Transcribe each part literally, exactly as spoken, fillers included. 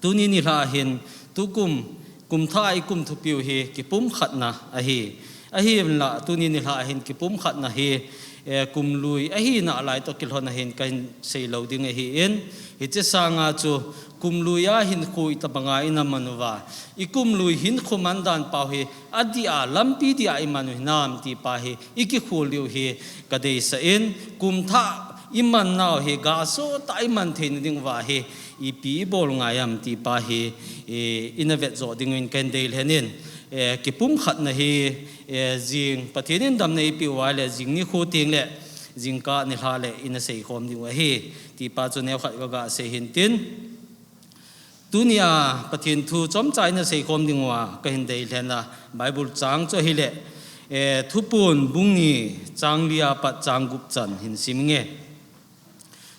Tuni nilhah hin, tukum, kumthah a ikum thupiu hi kipumkhatna ahi. Ahinla, tuni nilhah hin kipumkhatna hi, eh, kumlui ahi nalai toh kilhon a hin kahin seilou ding ahin, hiche sanga chu kumlui a hinkho itobanga ina man uva, ikumlui hinkho mandan pau hi adih a, lampi dih a iman u hinam ti pa hi ikikhol diu hi kadeisah in, kumthah iman nau hi gasoh tah a iman theina diuva hi ipi ibol ngai am ti pa hi, eh, ina vet joh dingin kahin deilhen in, eh, kipumkhatna hi, eh, jing Pathen in damna eipeh uva le jing nikho tengle, jingkah nilhah le ina seikhom diu ahi, ti pa chu neokhat kaga sei hintin. Tunia Pathen thu chomcha ina seikhom diuva kahin deilhen a Bible chang chu ahile, eh, Thuphon bung ni chang li a pat chang gup chan hin sim inge.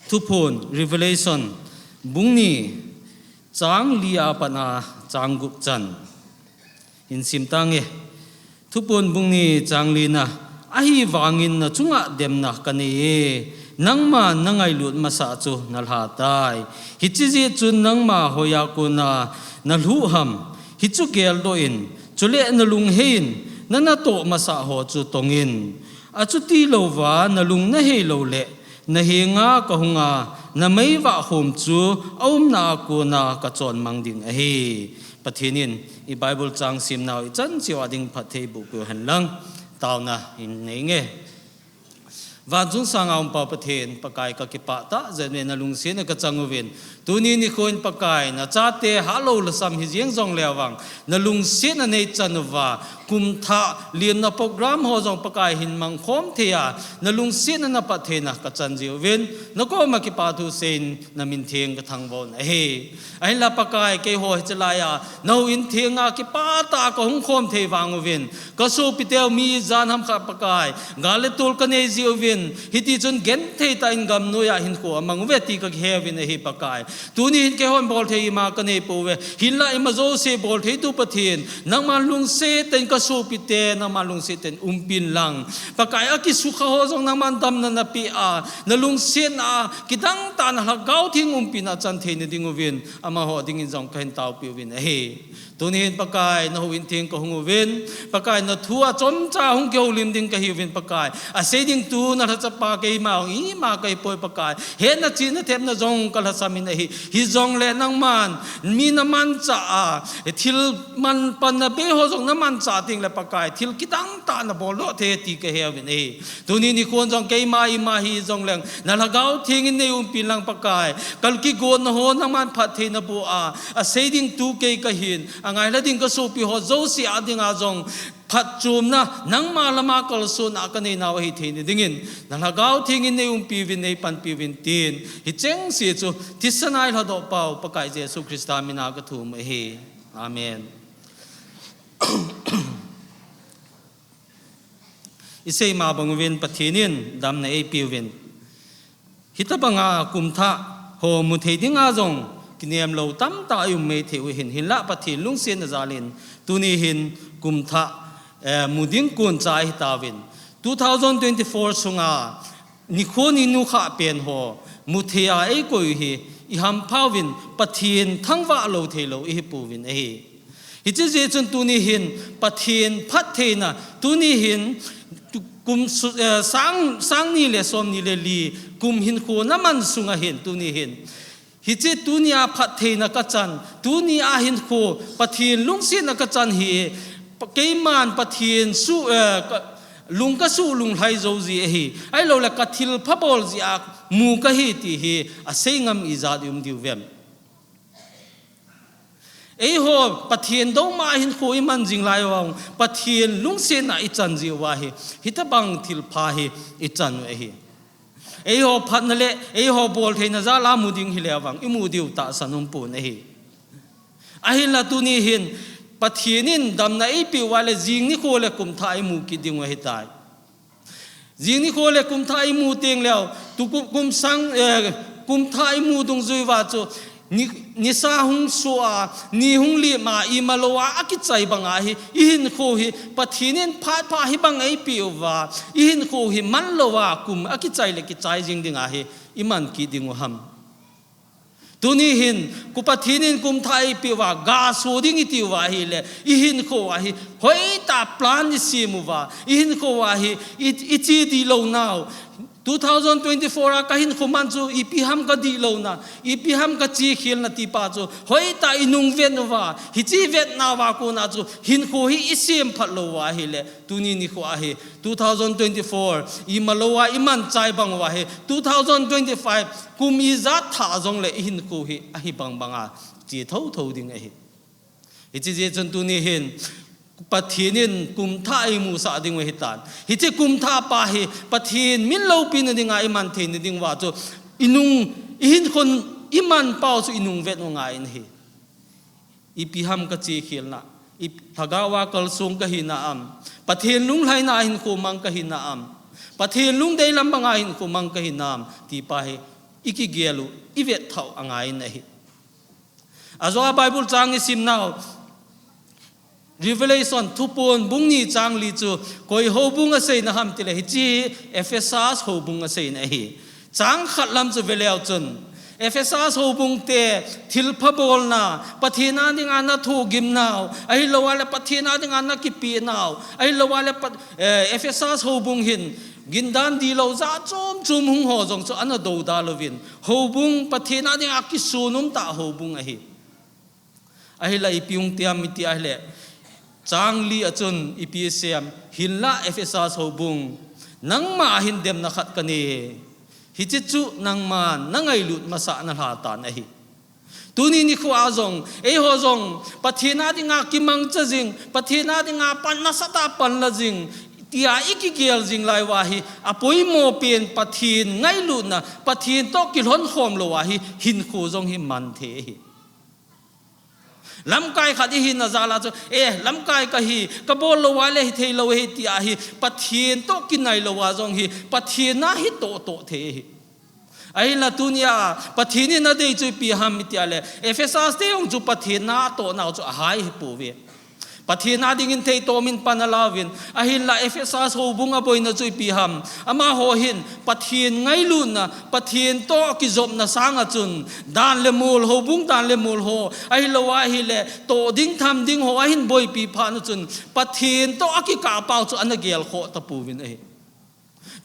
Thuphon, Revelation, bung ni, chang li a pat a chang gup chan. Hin sim tange. Thuphon bung ni chang li na, ahivangin nachunga demna kanei e, nangma nangailut masah chu nalha tai. Hiche jeh chun nangma hoiya kona nalhuh ham, hichu geldoh in, chule nalunghei in, nanatoh masah ho chu tong in. Achuti louva nalung nahei lou le, nahenga kahunga, nameivah khom chu aumna a kona kachon mang ding ahi. Pathen in i Bible chang simnau ichan cheh uva ding phatthei boh peh u hen lang, taona hin nei inge. Vanchung sanga um pau Pathen, Pakai kakipah tah jeh in nalungsetna kachang uvin, tuni nikho in Pakai, nachate halou lhasam hijeng jongleu vang, nalungsetna neichan uva, kumthah lemna program ho jong Pakai hin mangkhom thei a, nalungsetna naphattheina kachan jiuvin, nakoma kipathu seiyin namin theng kathangvah u ahi. Ahinla Pakai, keiho hiche laiya nahouin thenga kipah tah a kahung khom thei vang uvin, kasopiteu mi jan hamkhat Pakai, gal le tol kanei jiuvin, hitichun genthei tah in gamnoiya hinkho amang uve ti kakihe uvin ahi Pakai. Tuni hin keihon bolthei ima kanei pouve. Hinla ima jouse boltheitu Pathen, nangman lungset tah in kasopite, nangman lungset tah in umpin lang. Pakai, akisukha ho jong nangman damna napeh a, nalungsetna a kidang tah a nalhagao theng umpina achan theina diuvin, amaho dingin jong kahin taopeh uvin ahi. Tuni hin Pakai, nahouin theng kahung uvin, Pakai, nathu a chomcha hung kihoulim ding kahiuvin Pakai. Asei ding tu nalhachapa keima jong ima kahipoi Pakai. Hetna chihna themna jong kalhasam in ahi. Hijongle nangman mi namanchah a, thil manpanna bei ho jong namanchah tengle Pakai, thil kidang tah nabol lou thei ti kahe uvin ahi. Tuni nikhon jong keima ima hijongleng, nalhagao theng in neiumpin lang Pakai. Kakigotna ho nangman phatthei naboh a, asei ding tu kei kahin, angailha ding kasopi ho jouse a dinga jong phatchomna, nangma lama kalsonna kaneinau ahi theina dingin, nalhagao theng in neiumpi uvin, neipanpi uvin tin, hicheng se chu thisan a eilhadoh pau Pakai Jesu Christa mina kathum ahi. Amen. Isei ma bang uvin Pathen in damna eipeh uvin, hitobanga kumthah ho muthei dinga jong kinem lou tamtah ium maithei u ahin, hinlah Pathen lungsetna jal in tuni hin kumthah, eh, mu ding koncha ihitauvin. Two thousand twenty-four sunga nikho ni nukhah pen ho muthei a eikoi u hi ihampha uvin, Pathen thangvah lou theilou ihipouvin ahi. Hiche jeh chun tuni hin Pathen phattheina, tuni hin tu-, kum su-, eh, sang, sang ni le som ni le li kum hinkho naman sunga hin tuni hin, hiche tunia phattheina kachan, tunia hinkho Pathen lungsetna kachan hi, pa-, keiman Pathen su-, eh, ka, lung kasuh lunglhai jou jeh ahi. Ahilouleh kathilpha bol jeh a mu kahi ti hi asei ngam ijat ium diu vem? Eiho Pathen douma hinkho iman jing lai uva, Pathen lungsetna ichan jeh uva hi, hitobang thilpha hi ichan u ahi. Eiho phatna le eiho boltheina jal a mu ding hileu vang, imu diu tahsan umpon ahi. Ahinla tuni hin Pathen in damna eipeh uva le jing nikho le kumthah imu kit diu ahitai. Jing nikho le kumthah imu tengleu, tu kum, kum sang, eh, kumthah imu dungjui uva chu, ni, nisa hung soh a, ni hung lip a, ima lou a, akichai banga hi, ihinkho hi, Pathen in phat pha hibang eipeh uva, ihinkho hi man lou a, kum akichai le kichai jing dinga hi, iman kit diu ham? Tuni hin, ku Pathen in kum thah eipeh uva, gaso ding iti uva ahile, ihinkho a hi, hoitah plan isem uva, ihinkho a hi, i, iche dihlou nau. Two thousand twenty-four a kahinkho man chu, ipi ham kadihlou na, ipi ham kache khel na ti pa chu, hoitah inung vet uva, hiche vetna uva kona chu, hinkho hi isem phat lou uva ahile, tuni nikho a hi, two thousand twenty-four, imalou a iman chai bang uva hi, two thousand twenty-five, kum ijat thah jongle ihinkho hi, ahi bang banga, che thotho ding ahi. Hiche jeh chun tuni hin, Pathen in kum thah eimusah diu ahitan. Hiche kum thah pa hi, Pathen min loupina dinga iman theina diuva chu, inung, ihinkhon, iman pau chu inung vet u ngai in ahi. Ipi ham kache khel na, i lhagao a kalsong kahi na am, Pathen lunglhaina hinkho mang kahi na am, Pathen lungdei lam banga hinkho mang kahi na am, ti pa hi, ikigel u, ivet thau angai in ahi. Ajo a Bible chang isim nau, Revelation, Thuphon, bung ni chang li chu, koi houbung asei na ham tile, hiche Ephesus houbung asei na ahi. Chang khat lam chu veleu chun, Ephesus houbung te, thilpha bolna, Pathen a dinga nathoh gimnau, ahilou a le Pathen a dinga nakipehnau, ahilou a le Pat-, eh, Ephesus houbung hin, gindan dihlou jat chom chom hung ho jong chu ana doudal uvin. Houbung Pathen a dinga kisun um tah houbung ahi. Ahile ipi hung ti am iti ahile, chang li a chun ipi asei am, hinlah Ephesus houbung, nangma a hin demna khat kanei. Hiche chu nangman nangailut masah nalhah tan ahi. Tuni nikho a jong, eiho jong, Pathen a dinga kimangcha jing, Pathen a dinga pan nasatah a pan la jing, tia ikigel jing lai uva hi, apoimo pen Pathen ngailutna, Pathen toh kilhon khom lou uva hi, hinkho jong hi man thei ahi. Lamkai khat ihi na jal a chu, eh, lamkai kahi, kabol lou uva le hithei lou ahi tia hi, Pathen toh kinai lou uva jong hi, Pathen na hi toh toh thei ahi. Ahinla tunia, Pathen in adei chu ipi ham iti a le, Ephesus te jong chu Pathen na atoh nau chu ahai hi pouve. Pathen a dingin thei tomin pan alauvin, ahinla Ephesus houbung aboina chu ipi ham. Amaho hin, Pathen ngailutna, Pathen toh kijopna sanga chun, dan le mol houbung, dan le mol ho, ahilou ahile, toh ding tham ding ho, ahin boipi phat na chun, Pathen toh akikah pau chu ana gelkhoh tapouvin ahi.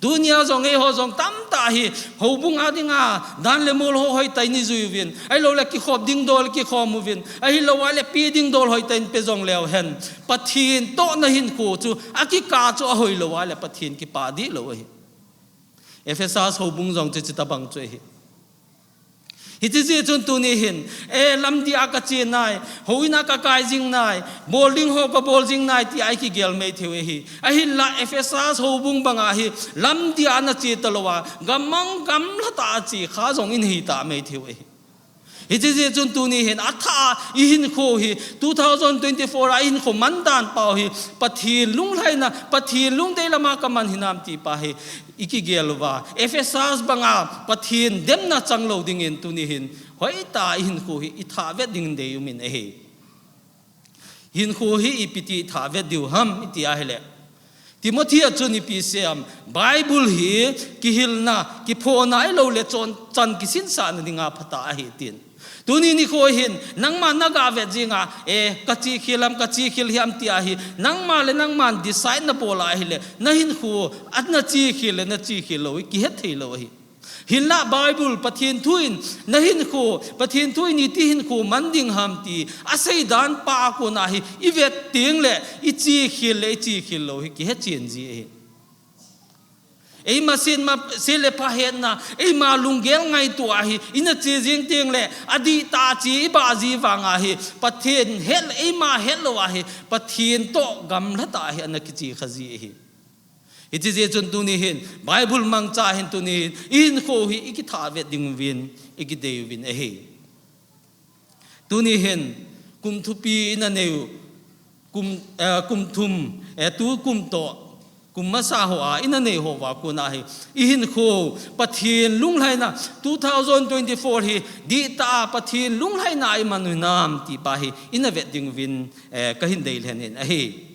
Tunia jong eiho jong tamtah hi, houbung a dinga, dan le mol ho hoitah in ijui uvin, ahilou le kikhop ding dol kikhom uvin, ahilou a le pe ding dol hoitah in pe jong leu hen. Pathen toh na hinkho chu, akikah chu ahoi lou a le Pathen kipah dih lou ahi. Ephesus houbung jong chu chuti tabang chu ahi. Hiche jeh chun tuni hin, eh, lamdih a kache nai, houin a kakai jing nai, bol ding ho kabol jing nai, tia ikigel mai thei u ahi. Ahinla Ephesus houbung banga hi, lamdih a nache talou a, gamang gamla tah a che kha jong in hita mai thei u ahi. Hiche jeh chun tuni hin, athah a ihinkho hi, two thousand twenty-four a ihinkho man dan pau hi, Pathen lunglhaina, Pathen lungdei lama kaman hinam ti pa hi, ikigel uva, Ephesus banga Pathen demna chang lou dingin tuni hin, hoitah a ihinkho hi ithah vet ding dei umin ahi. Hinkho hi ipi ti ithah vet diu ham iti ahile, Timothy a chun ipi asei am, Bible hi kihilna, kiphona ahilou le chon chan kisinsahna dinga phatah ahi tin. Tuni nikho hin, nangma naga vet jinga, eh, kache khel am, kache khel hiam tia hi, nangma le nangman decide nabol ahile, nahinkho, a nache khel le nache khel lou, kihet thei lou ahi. Hinlah Bible, Pathen thu in, nahinkho, Pathen thu in iti hinkho man ding ham ti, asei dan pa a kona hi, ivet teng le, iche khel le, iche khel lou hi, kihet chen ji ahi. Eima sen ma, se le pha hetna, eima lunggel ngaito ahi, ina che jing teng le, adih tah che iba ji vang ahi, Pathen het, eima het lou ahi, Pathen toh gamla tah ahi, ana kiche kha ji ahi. Hiche jeh chun tuni hin, Bible mangcha hin tuni hin, ihinkho hi ikithah vet ding uvin, ikidei uvin ahi. Tuni hin, kum thupi ina nei u, kum, eh, kum thum, eh, tu kum toh, kum masa hoa, ina nei hoa kona hi, ihinkho, Pathen lunglhaina, two thousand twenty-four hi, dihtah a Pathen lunglhaina iman u hinam ti pa hi, ina vet ding uvin, eh, kahin deilhen in ahi.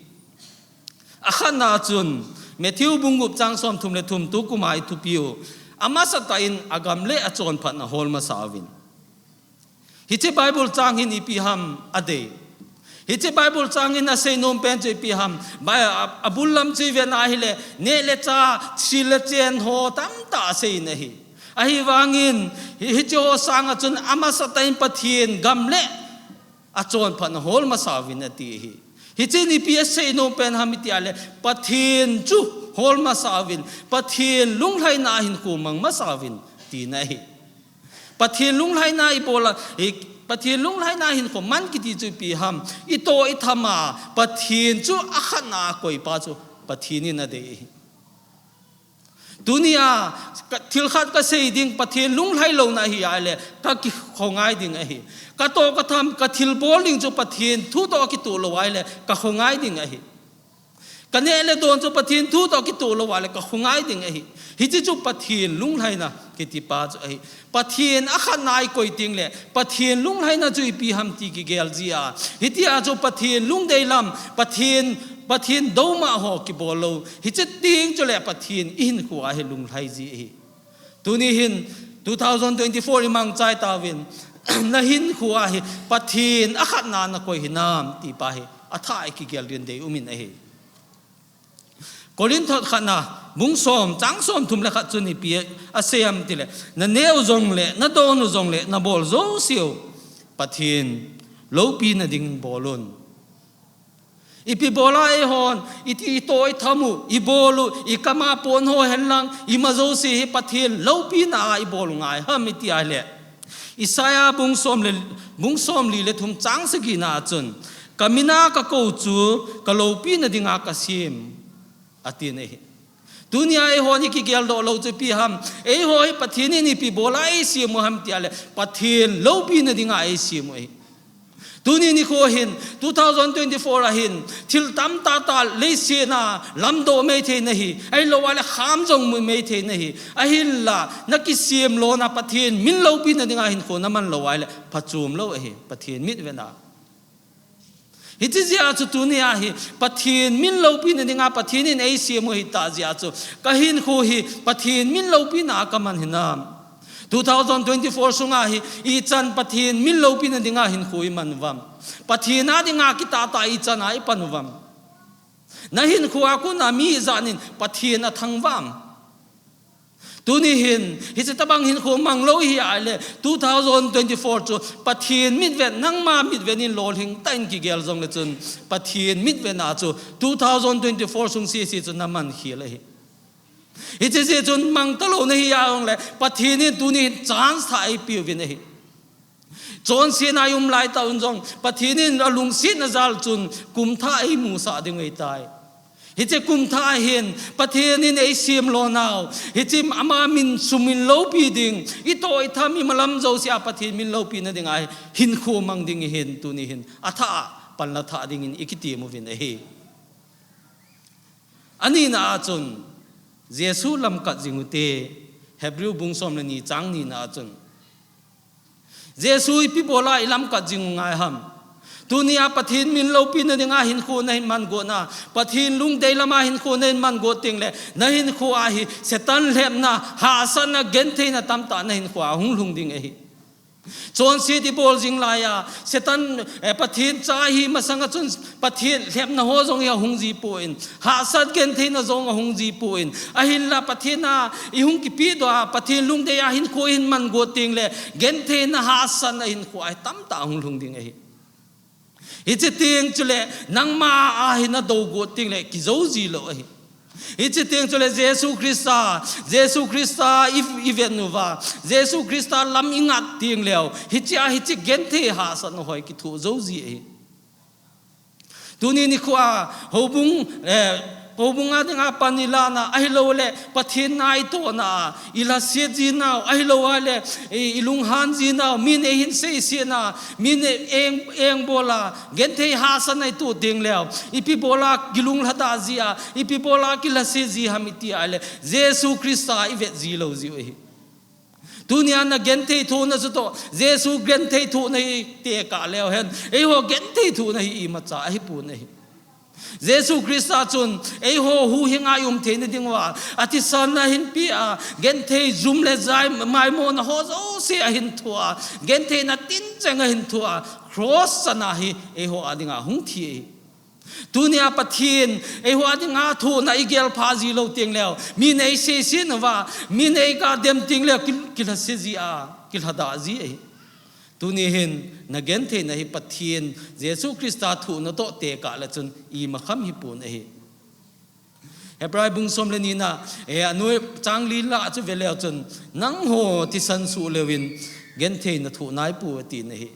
Akhatna chun, Matthew bung gup chang somthum le thum tukum a ithupiu, amasatah in agam le achonphatna hol masa uvin. Hiche Bible chang hin ipi ham adei. Hiche Bible chang hin asei nom pen chu ipi ham. Bai-, a, abul lam chu iven ahile, neh le chah, sil le chen ho tamtah asei in ahi. Ahivangin, hi-, hiche ho sanga chun amasatah in Pathen gam le achonphatna hol masa uvin ati ahi. Hiche ipi asei nom pen ham iti ahile, Pathen chu hol masa uvin, Pathen lunglhaina hinkho mang masa uvin tina ahi. Pathen lunglhaina ibol a, i, Pathen lunglhaina hinkho mang kiti chu ipi ham. Itoh itham a, Pathen chu akhatna a koipa chu Pathen in adei ahi. Tunia, ka, thil khat kasei ding, Pathen lunglhai louna ahi ahile, kakikhongai ding ahi. Katoh katham, kathilbol ding chu Pathen thu toh kitoh lou ahile, kakhongai ding ahi. Kaneh le don chu Pathen thu toh kitoh lou ahile, kakhongai ding ahi. Hiche chu Pathen lunglhaina kitipa chu ahi. Pathen akhatna a ikoi teng le, Pathen lunglhaina chu ipi ham ti kigel jia. Hitia chu Pathen lungdei lam, Pathen, Pathen douma ho kibol lou. Hiche teng chule Pathen ihinkho a hi lunglhai ji ahi. Tuni hin two thousand twenty-four imangchai tauvin, nahinkho a hi Pathen akhatna nakoi hinam tipa hi athah a ikigel ding dei um in ahi. Korinth khatna, bung som, chang somthum le khat chun ipi asei ham tile, naneh u jongle, nadon u jongle, nabol jouseu Pathen loupina ding bol un. Ipi bol a eihon, iti itoh itham u, ibol u, ikam a pon ho henlang, ima jouse hi Pathen loupina a ibol u ngai ham iti ahile, Isaiah bung som le, bung somli le thum chang sagina a chun, kamin a kakou chu kaloupina dinga kasem, atin ahi. Tunia eihon hi kigeldoh lou chu ipi ham. Eiho hi Pathen in ipi bol a eisem u ham tia le, Pathen loupina dinga eisem u ahi. Tuni nikho hin, two thousand twenty-four a hin, thil tamtah tah leiset a lamdoh mei thei nahi, ahilou ahile kham jong mu mei thei nahi, ahinla, nakisem lona Pathen min loupina dinga hinkho naman lou ahile, phachom lou ahi, Pathen mitvet a. Hiche jeh a chu tunia hi, Pathen min loupina dinga Pathen in eisem u ahitah jeh a chu, kahinkho hi Pathen min loupina a kaman hinam. Two thousand twenty-four sunga hi, ichan Pathen min loupina dinga hinkho iman uvam. Pathen a dinga kitah tah ichan a ipan uvam. Nahinkho a kona mi ijat in Pathen athang uvam. Tuni hin, hiche tabang hinkho mang lou hi ahile, two thousand twenty-four chu Pathen mitvet, nangma mitvet in lolhing tah in kigel jongle chun, Pathen mitvet a chu two thousand twenty-four sung sese chu naman khel ahi. Hiche jeh chun mang talou nahi a jongle, Pathen in tuni hin chance thah eipeuvin ahi. Chonsetna i um lai tah un jong, Pathen in alungsetna jal chun kum thah eimusah ding ahitai. Hiche kum thah hin, Pathen in eisem lonau, hiche ama min sumin loupi ding, itoh itham imalam jousea Pathen min loupina dinga hinkho mang ding ihin tuni hin, athah a panla thah dingin ikitem uvin ahi. Anina a chun, Jesu lamkat jing ute, Hebrew bung som le ni chang nina a chun. Jesu ipi bol a ilamkat jing u ngai ham. Tunia Pathen min loupina dinga hinkho nahin man got na, Pathen lungdei lama hinkho nahin man got teng le, nahinkho a hi Satan lhepna, hahsatna, gentheina tamtah nahinkho a hung lhung ding ahi. Chonset ibol jing laiya, Satan, eh, Pathen cha ihi masanga chun Pathen lhepna ho jong hi ahung ji poi, hahsat gentheina jong ahung ji poi. Ahinla Pathen a ihung kipedoh a, Pathen lungdei a hinkho ihin man got teng le, gentheina hahsatna hinkho a hi tamtah ahung lhung ding ahi. Hiche teng chule, nangma a hi nadou got teng le, kijou ji lou ahi. Hiche teng chule Jesu Christa, Jesu Christa i, iven uva, Jesu Christa lam ingat teng leu, hiche a hiche genthei hahsatna ho hi kithoh jou ji ahi. Tuni nikho a, houbung, eh, houbung a dinga pan ilana, ahilou le, Pathen na itohna a, ilhaset jinau, ahilou le, i, ilunghan jinau, min eihin seisetna, min ei eng, engbol a, genthei hahsatna itoh teng leu, ipi bol a kilunglha tah ji a, ipi bol a kilhaset ji ham iti ahile, Jesu Christa ivet ji lou jiu ahi. Tunia na genthei thohna chu toh, Jesu genthei thohna hi tekah leu hen, eiho genthei thohna hi imacha ahipon ahi. Jesu Christa chun eiho huhhing a i um theina diuva, athisan ahin pea, genthei jum le jai maimona ho jouse ahin thoh a, gentheina tincheng ahin thoh a, cross chana hi eiho a dinga hung thi ahi. Tunia Pathen eiho a dinga thohna i gelpha ji lou teng leh, mi nei seisin uva, mi nei ka dem teng leh, kil-, kilhase ji a, kilhadah ji ahi. Tuni hin na gentheina hi Pathen Jesu Christa thohna toh tekah le chun ima kham hipon ahi. Hebrai bung som le ni na, eh, anoi chang li la chu ve leu chun, nangho thisan soh leuvin gentheina thoh nai pou ati na hi.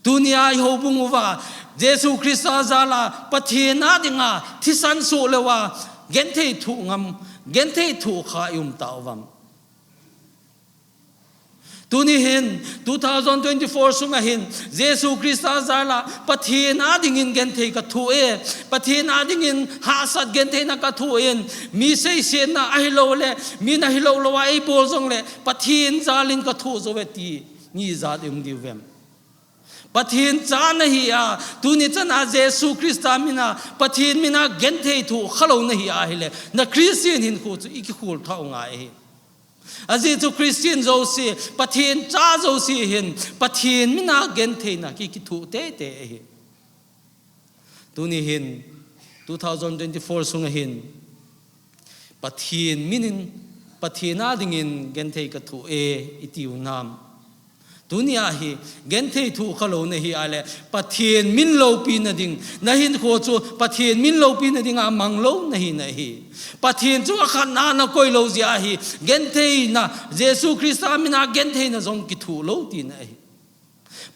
Tunia i houbung uva, Jesu Christa jal a Pathen a dinga thisan soh leuva, genthei thoh ngam, genthei thoh kha i um tauvam. Tuni hin, two thousand twenty-four sunga hin, Jesu Christa jal a Pathen a dingin genthei ka thoh e, Pathen a dingin hahsat gentheina ka thoh in, mi seisetna ahilou le, mi na hilou lou a ei bol jong le, Pathen jal in ka thoh jou e ti, mi ijat i um diu vem? Pathen cha na hi a, tuni chan a Jesu Christa min a, Pathen min a genthei thoh kha lou na hi a hile, na Christian hinkho chu i kikhol thah u ngai ahi. Ajeh chu Christian jouse, Pathen cha jouse hin, Pathen min a gentheina ki, kithoh teitei ahi. Tuni hin, two thousand twenty-four sunga hin, Pathen min in, Pathen a dingin genthei ka thoh e, i tiu nam? Tunia hi, genthei thoh kha lou na hi a le, Pathen min loupina ding, na hinkho chu Pathen min loupina dinga mang lou na hi na hi. Pathen chu akhatna na koi lou jeh a hi, gentheina, Jesu Christa min a gentheina jong kithoh lou tina ahi.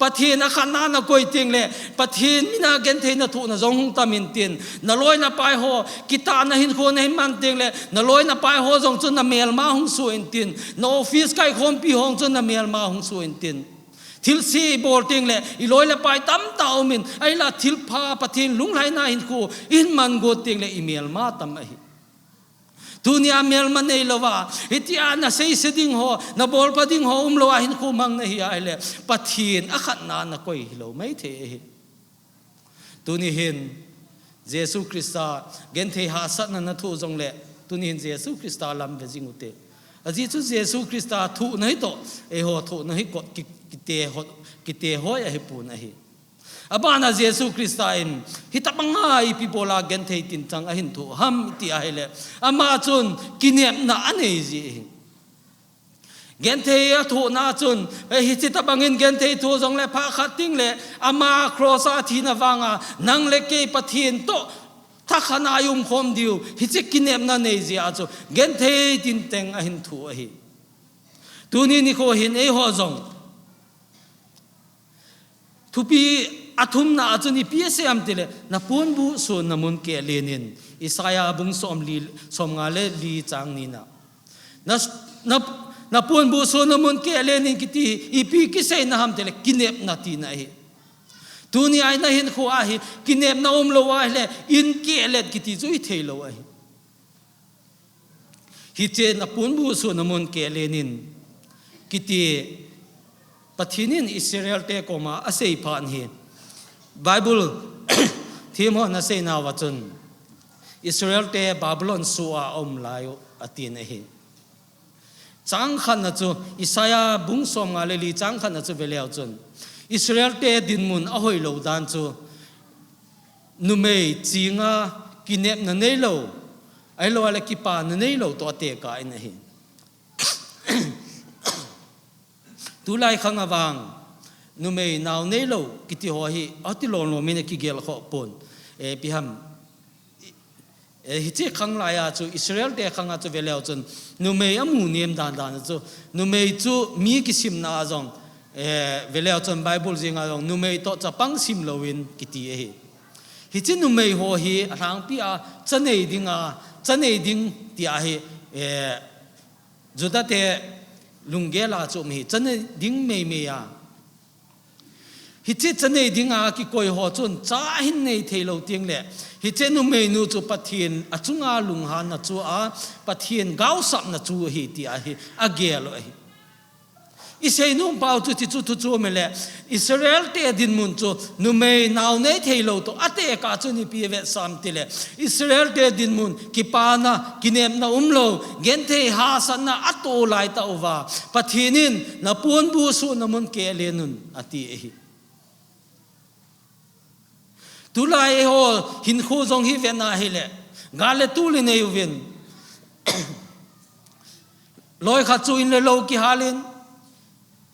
Pathen akhatna na koi teng le, Pathen min a gentheina thohna jong hung tam intin, na loi na pai ho, kitahna hinkho na hin man teng le, na loi na pai ho jong chu na melma hung soh intin, na office kaikhompi ho jong chu na melma hung soh intin. Thilse i bol teng le, i loi le pai tamtah um in, ahinla thilpha Pathen lunglhaina hinkho i hin man got teng le, i melma tam ahi. Tunia melma nei louva, hitia na seise ding ho, na bolpha ding ho um lou a hinkho mang na hi a hile, Pathen akhatna na koi hilou maithei ahi. Tuni hin, Jesu Christa genthei hahsatna na thoh jong le, tuni hin Jesu Christa lam ve jing u te. Ajeh chu Jesu Christa thohna hi toh, eiho thohna hi kot ki, kite ho, kite hoi ahi pon ahi. Abana Jesu Christa in, hitabang a ipi bol a genthei tinchang ahin thoh ham ti a hile, ama chun kinepna anei ji ahi. Genthei a thohna chun, eh, hiche tabang in genthei thoh jong le phat khat teng le, ama cross a thina vanga, nang le kei Pathen toh, thakhat a i um khom diu, hiche kinepna nei jeh a chu, genthei tincheng ahin thoh ahi. Tuni nikho hin eiho jong, thupi athumna a chun ipi asei ham tile, na ponbuh sonna mun keh len in, Isaiah bung som li, som nga le li chang ni na. Na, na, na ponbuh sonna mun keh len in kiti, ipi kiseina ham tile, kinepna tina ahi. Tunia na hinkho a hi, kinepna um lou a hile, in keh let kiti chu i thei lou ahi. Hiche na ponbuh sonna mun keh len in, kiti Pathen in Israel te koma asei phat hi. Bible themhon asei nauva chun, Israel te Babylon soh a aum lai u atin ahi. Chang khatna chu, Isaiah bung som nga le li chang khatna chu ve leu chun, Israel te dinmun ahoi lou dan chu, numei chinga kinepna nei lou, ahilou le kipana nei lou toh atekah in ahi. Tulai khang a vang, numei nao nei lou kiti ho hi, ati lom lom in akigel khoh pon. Eh, ipi ham. Eh, hiche khang lai a chu, Israel te khang a chu ve leu chun, numei amu nem dan dan chu, numei chu mi kisimna a jong, eh, ve leu chun Bible jing a jong, numei toh chapang sim lou in kiti ahi. Hiche numei ho hi alhangpi a, cha nei ding a, cha nei ding ti ahi, eh, Juda te lunggel a chu um hi, cha nei ding mei mei a. Hiche cha nei dinga kikoi ho chun cha ahin nei thei lou teng le, hiche numei nu chu Pathen achunga lunghanna chu a, Pathen gaosapna chu ahi ti ahi, agel u ahi. I seinom pau chu ti chu thu chu mi le, Israel te dinmun chu numei nao nei thei lo to, a te ka chu nipi vet sam ti le, Israel te dinmun kipana, kinepna um lo, genthei hahsatna a to lai ta uva, Pathen in na pon bu su na mun ke le nun a ti ahi. Tulai eiho hinkho jong hi vet na hi le, gal le tol i nei uvin. Loi khat chu in le lo kihalin,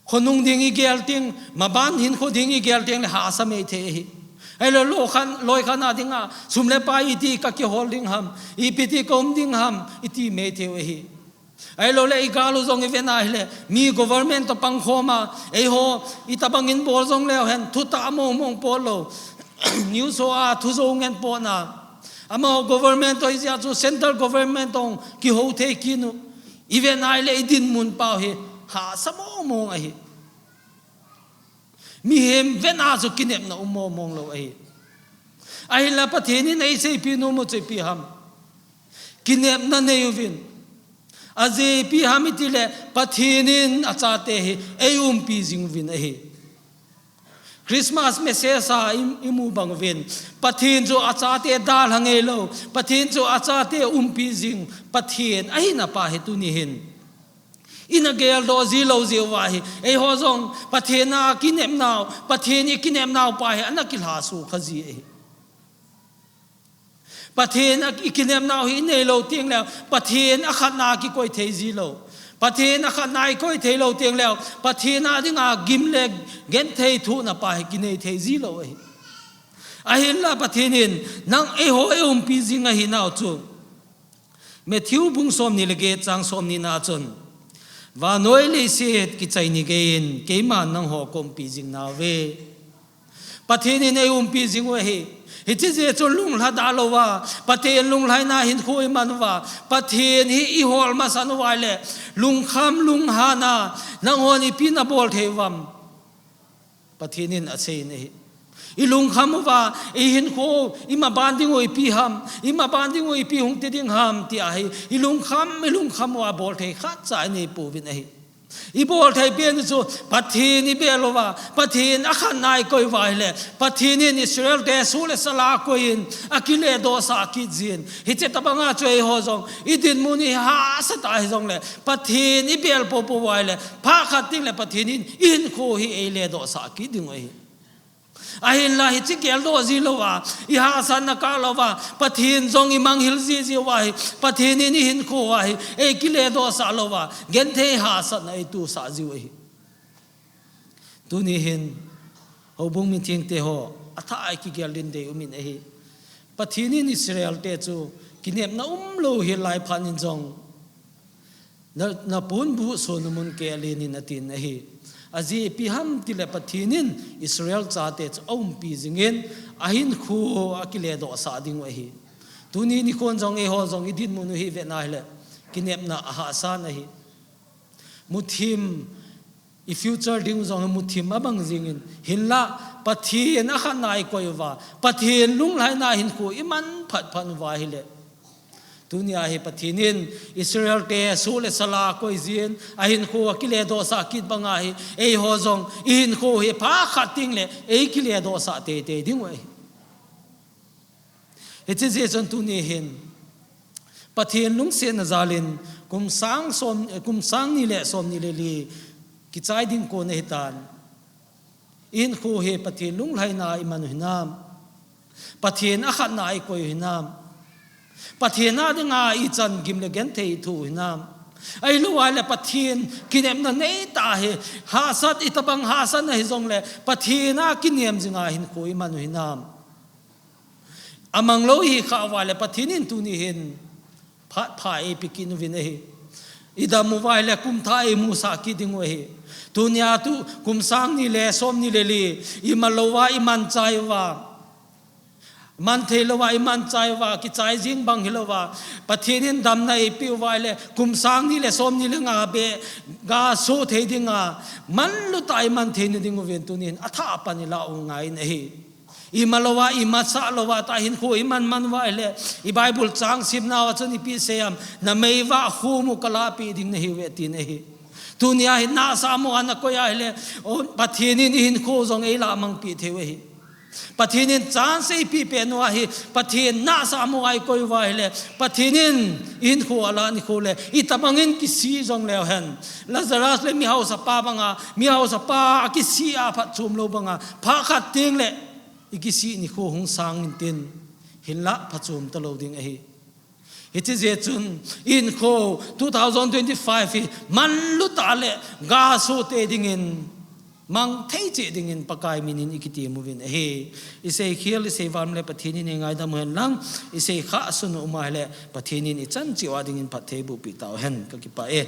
khonung ding i gel ting, maban hinkho ding i gel ting le hahsa mei thei hi. Ei lo lo khan, loi khan a ding a, sum le pai iti ka kihol ding ham, ipi ti ka um ding ham, iti mei thei hi. Ei lo le i gal u jong i vet na hi le, mi government to pang khom a, eiho, i tabang in bol jong leu hen, thu ta mong mong pol lo, news ho a, thu jo ngen pol na. Ama government to i jia chu central government tong kiho thei kinu. I vet na hi le i dinmun pau hi hahsa mong mong ahi. Mihem vet na chu kinepna um mong mong lo ahi. Ahinla Pathen in ei seipi nom u chu ipi ham. Kinepna nei uvin. A jeh ipi ham i ti le Pathen in a chate hi ei umpi jing uvin ahi. Christmas message a i, i mu bang uvin, Pathen chu a chate dalha ngei lo, Pathen chu a chate umpi jing Pathen ahi na pa hi tuni hin. I na gel doh ji lo ji uva hi, eiho jong Pathen a kinepnau, Pathen i kinepnau pa hi ana kilha su kha ji ahi. Pathen a i kinepnau hi i nei lo ting le, Pathen a khatna kikoi thei ji lo. Pathen a khatna i koi thei lo ting le, Pathen a ding a gim le genthei thuhna pa hi kinei thei ji lo ahi. Ahinla Pathen in nang eiho ei umpi jing ahi nau chu. Matthew bung som ni le get chang som ni na chun, vannoi leiset kichai ni gei in, keima nang ho ka umpi jing nauve. Pathen in ei umpi jing u ahi. Hiche jeh chun lunglha da lo va, Pathen lunglhaina hinkho i man uva, Pathen hi i hol masan uva le, lungkham lunghan a, nang hon ipi na bol thei uvam. Pathen in a sei in ahi. I lungkham uva, i hinkho, i maban ding u ipi ham, i maban ding u ipi hung ti ding ham ti ahi. I lungkham, i lungkham uva bol thei khat cha i nei pouvin ahi. I bol thei pen chu Pathen i bel uva, Pathen a khatna i koi uva hi le, Pathen in Israel te su le sala koi in a kile doh sah kit jin. Hiche tabang a chu eiho jong, i dinmun i hahsa ta hi jong le, Pathen i bel popo uva hi le, phat khat ting le Pathen in i hinkho hi ei le doh sah kit ding u ahi. Ahinla hiche gel doh ji lo va, i hahsatna kah lo va, Pathen jong i manghil ji ji uva hi, Pathen in i hinkho uva hi, ei kile doh sah lo va, genthei hahsatna ei tu sah ji u ahi. Tuni hin, houbung mitheng te ho, a tha a i kigel din dei um in ahi. Pathen in Israel te chu, kinepna um lo hi lai phat in jong, Na, na pon bu su na mun ke le nun a tin ahi. A jeh ipi ham ti le Pathen in Israel chate chu a umpi jing in a hinkho a kile doh sah ding u ahi. Tuni nikhon jong eiho jong i dinmun u hi vet na hi le kinepna a hahsa na hi. Muthim i future ding u jong muthim a bang jing in hinla Pathen a khatna i koi uva, Pathen lunglhaina hinkho i man phat phat uva hi le. Tunia hi Pathen in Israel te su le sala koi jin, a hinkho a kile doh sah kit bang ahi, eiho jong, i hinkho hi phat khat ting le, ei kile doh sah tei tei ding u ahi. Hiche jeh chun tuni hin, Pathen lungsetna jal in, kum sang som, kum sang ni le som ni le li, kichai ding kon ahi tan. I hinkho hi Pathen lunglhaina i man u hinam. Pathen a khatna i koi u hinam. Pathen a dinga i chan gim le genthei i thu u hinam. Ahilou a le Pathen kinepna nei ta hi hahsat i tabang hahsat na hi jong le Pathen a kinem jinga hinkho i man u hinam. A mang lou hi kha uva le Pathen in tuni hin phat pha ei pe kit uvin ahi. I dam uva le kum thah ei mu sah kit ding u ahi. Tunia tu kum sang ni le som ni le li i man lou va i man chai uva. Man thei lou va i man chai uva, kichai jing bang hi lou va. Pathen in damna ei pe uva le kum sang ni le som ni le nga be ga so thei ding a. Man lou ta i man thei na ding u ven tunin a tha pan i la u ngai in ahi. I man lou va, i man sah lou va, ta hinkho i man man uva le, i Bible chang sim nau a chun ipi sei am, na mei va khu mu ka la pe ding na hi ve tin ahi. Tunia hi nahsah mo a nakoi ahile, o, Pathen in ihinkho jong eilamang pi thei u ahi. Pathen in chance eipeh peh u ahi, Pathen nahsah mo a ikoi uva ahile, Pathen in ihinkho alah nikho le, itobang in kisih jong leu hen. Lazarus le mihaosapa banga, mihaosapa akisih a phatchom lou banga, phat khat teng le, ikisih nikho hung sang intin, hinlah phatchom talou ding ahi. Hiche jeh chun, ihinkho two thousand twenty-five hi manlu tah le gasoh tei dingin, mang thei cheh dingin Pakai min in ikitem uvin ahi. Isei khel, isei vam le Pathen in eingaidam u hen lang, isei khah sun u um ahile Pathen in ichan cheh uva dingin phatthei boh peh tau hen, kakipah e.